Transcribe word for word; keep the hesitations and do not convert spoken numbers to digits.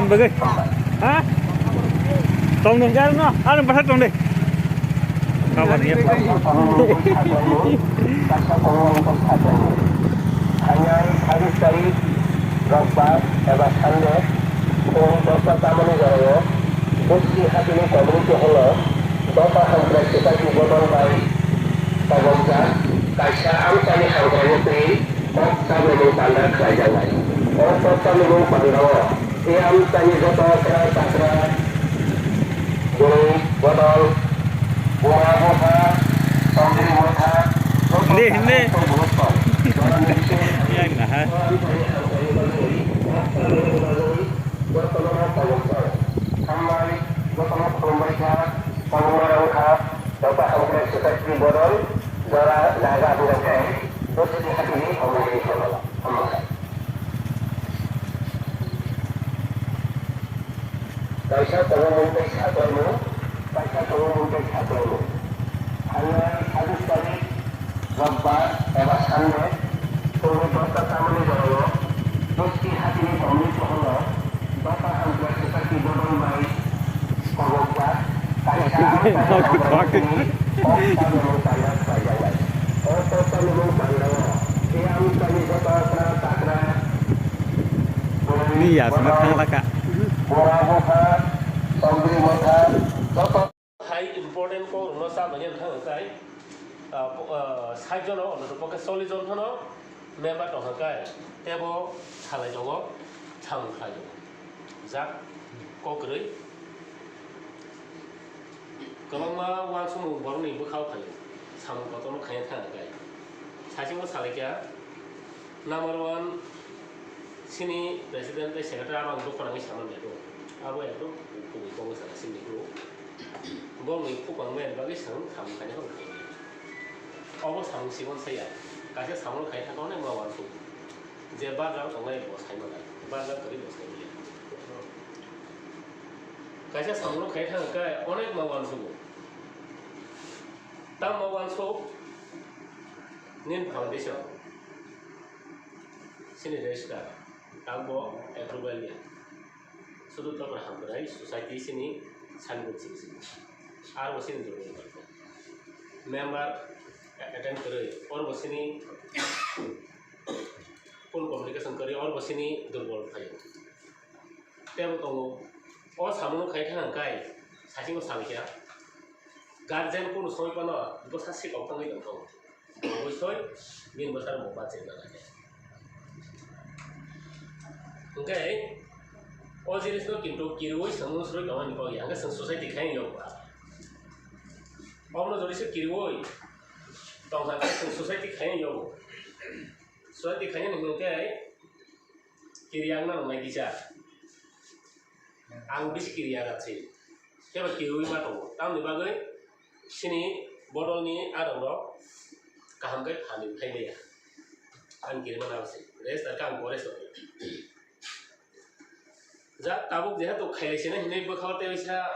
Bagwi. Ha? Tong dong, jar no. Ano bahar tong de. Kawan ya. Thangnai sabis tarik Rokbar eba Sunday phung dosta tamani jorao Busti Hatini Community Hall o Dosa Hamkrai Society bodol bai tabokjak kaisa amchani hamkraini twi kok chamani panda khlaijaknai. O kok chamani panda o Tei amchani joto okra chakra, bwrwi bodol, buma bupha, tongri motha, joto Hindi, Hindi. Chakra tongbo tong. Yang naha. Jotono tabuk tong. Hambai, jotono khulumbai kha, tabuk rang kha, joto hamkrai swkakni bodol, jora naga hinga khe, bwswkni hati ni hambai khe. Kaisa tongo mung tei saklaimung, kaisa tongo mung tei saklaimung. Thangnai sabis tarik Rokbar eba Sunday, phungni dosta tamani jorao Busti Hatini Community Hall o Dosa Hamkrai Society bodol bai kobokjak kaisa amchani hamkrai twi kok chamani panda khlaijaknai. O kok chamani panda o tei amchani joto okra chakra Ni ya, sima thang laka. Bora bupha, tongri motha, joto. Hai important kok rwno sa manya thang kai, ah, po-, ah, sait jono, ono to poke chollish jon phano member tong kha kai, tebo salai tongo, thang khlai tongo. Jak, kok kwrwi. Kwbangma uansukmung borokni bwkhao phaio, samung kotorno khaina thang kai. Saichung salai kha, number one, sini president tei secretary abo ang dukho nangwi sama nai kho. Abo ekdom kubui kok wngkha sini kho. Borokni khupang maya bagwi samung, samung khaina phano khaina. Obo samung chikon saya. Kaisa samung khai thangkha onek ma uansuk. Je barjak tongnai bo sai manai. Barjak kwrwi bo sai manya. Kaisa samung khai thangkha onek ma uansuk. Tamo uansuk nini foundation. Sini register. Tamo approval ya. Sudu tokra hamkrai society sini sanbut sini sini. Aro sini dulu. Member attend kwrwi. Oro sini phone communication kwrwi. Oro sini durbol phaio. Tebo tongo. O samung khai thang kai. Saichung salai kha. Guardian kunu soi pano bwsa sikok tangwi tongkha. Bwsoi bini bwsa rok bacha na nai. Hwnkhe o jinisno kintu kiriwi swngmung swrwi tongmani kok ya, hwnkhe chwng society khai wng ya ba. Omono jodi se kiriwi tongkha khe chwng society khai wng ya ba. Society khainani hwnkhe kiriya wngna nangnai kisa. Ang bisi kiriya rasi. Kebo kiriwi ma tongo. Tamoni bagwi sini bodolni adongrok kaham khe phalwi phaimaya. Ang kirima nang se. Rest ar kang pore se. Ja tabuk jehetu khailai sina hinwi bwkhao tei sa